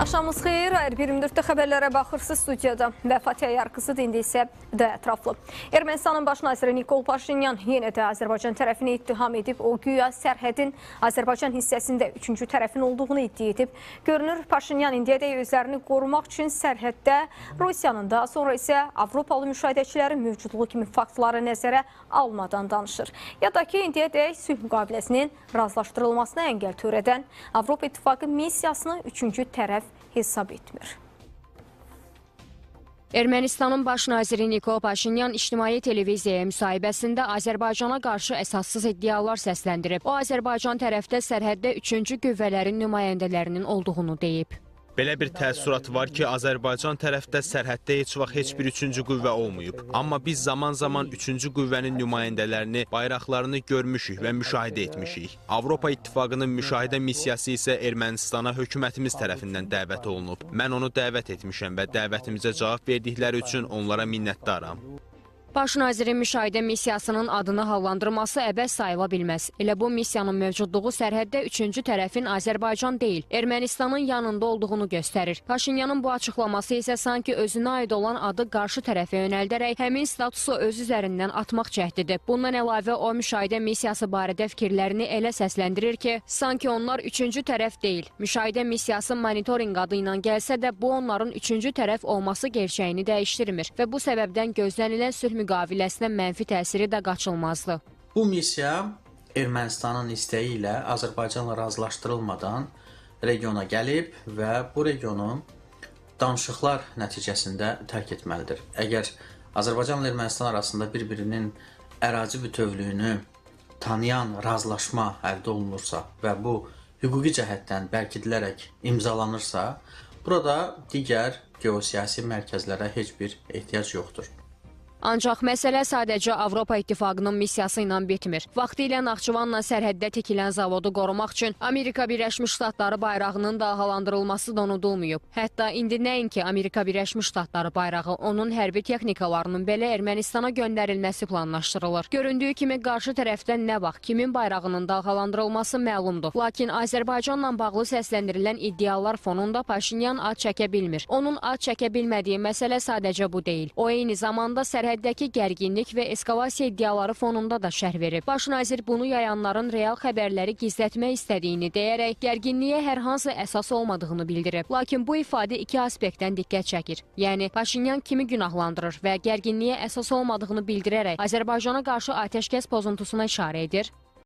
Axşamınız xeyir, ARB 24-də xəbərlərə baxırsınız studiyada və Fatih Yarqızı indi isə daha ətraflı. Ermənistanın baş naziri Nikol Paşinyan yenə də Azərbaycan tərəfini ittiham edib. O güya sərhədin Azərbaycan hissəsində üçüncü tərəfin olduğunu iddia edib. Görünür, Paşinyan indiyədək özlərini qorumaq üçün sərhəddə Rusiyanın, daha sonra isə Avropalı müşahidəçilərin mövcudluğu kimi faktları nəzərə almadan danışır. Ya da ki, indiyədək sülh müqaviləsinin razılaşdırılmasına əngəl törədən Avropa İttifaqı missiyasını üçüncü tərəf hesab etmir. Ermənistanın baş naziri Nikol Paşinyan ictimai televiziyaya müsahibəsində Azərbaycana qarşı əsassız iddialar səsləndirib. O, Azərbaycan tərəfdə sərhəddə üçüncü qüvvələrin nümayəndələrinin olduğunu deyib. Belə bir təəssürat var ki, Azərbaycan tərəfdə sərhəddə heç vaxt heç bir üçüncü qüvvə olmayıb. Amma biz zaman-zaman üçüncü qüvvənin nümayəndələrini, bayraqlarını görmüşük və müşahidə etmişik. Avropa İttifaqının müşahidə missiyası isə Ermənistana hökumətimiz tərəfindən dəvət olunub. Mən onu dəvət etmişəm və dəvətimizə cavab verdikləri üçün onlara minnətdaram. Baş nazirin müşahidə missiyasının adını hallandırması əbəs sayıla bilməz. Elə bu missiyanın mövcudluğu sərhəddə üçüncü tərəfin Azərbaycan deyil, Ermənistanın yanında olduğunu göstərir. Paşinyanın bu açıqlaması isə sanki özünə aid olan adı qarşı tərəfə yönəldərək həmin statusu öz üzərindən atmaq cəhdidir. Bundan əlavə o müşahidə missiyası barədə fikirlərini elə səsləndirir ki, sanki onlar üçüncü tərəf deyil. Müşahidə missiyası monitorinq adı ilə gəlsə də bu onların üçüncü tərəf olması gerçəyini dəyişdirmir və bu səbəbdən gözlənilən sülh müqaviləsinə mənfi təsiri də qaçılmazdı. Bu missiya Ermənistanın istəyi ilə Azərbaycanla razılaşdırılmadan regiona gəlib və bu regionu danışıqlar nəticəsində tərk etməlidir. Əgər Azərbaycanla Ermənistan arasında bir-birinin ərazi bütövlüyünü tanıyan razılaşma əldə olunursa və bu hüquqi cəhətdən bərkidilərək imzalanırsa, burada digər geosiyasi mərkəzlərə heç bir ehtiyac yoxdur. Ancaq məsələ sadəcə Avropa İttifaqının missiyası ilə bitmir. Vaxtilə Naxçıvanla sərhəddə tikilən zavodu qorumaq üçün Amerika Birləşmiş Ştatları bayrağının dalğalandırılması da unudulmayıb. Hətta indi nəinki Amerika Birləşmiş Ştatları bayrağı, onun hərbi texnikalarının belə Ermənistana göndərilməsi planlaşdırılır. Göründüyü kimi qarşı tərəfdən nə vaxt kimin bayrağının dalğalandırılması məlumdur. Lakin Azərbaycanla bağlı səsləndirilən iddialar fonunda Paşinyan ad çəkə bilmir. Onun ad çəkə bilmədiyi məsələ sadəcə bu deyil. O eyni zamanda sərhəddəki gərginlik və eskalasiya iddiaları fonunda da şərh verib. Baş nazir bunu yayanların real xəbərləri gizlətmək istədiyini deyərək gərginliyə hər hansı əsas olmadığını bildirib. Lakin bu ifadə iki aspektdən diqqət çəkir. Yəni Paşinyan kimi günahlandırır və gərginliyə əsas olmadığını bildirərək Azərbaycana qarşı atəşkəs pozuntusuna işarə edir.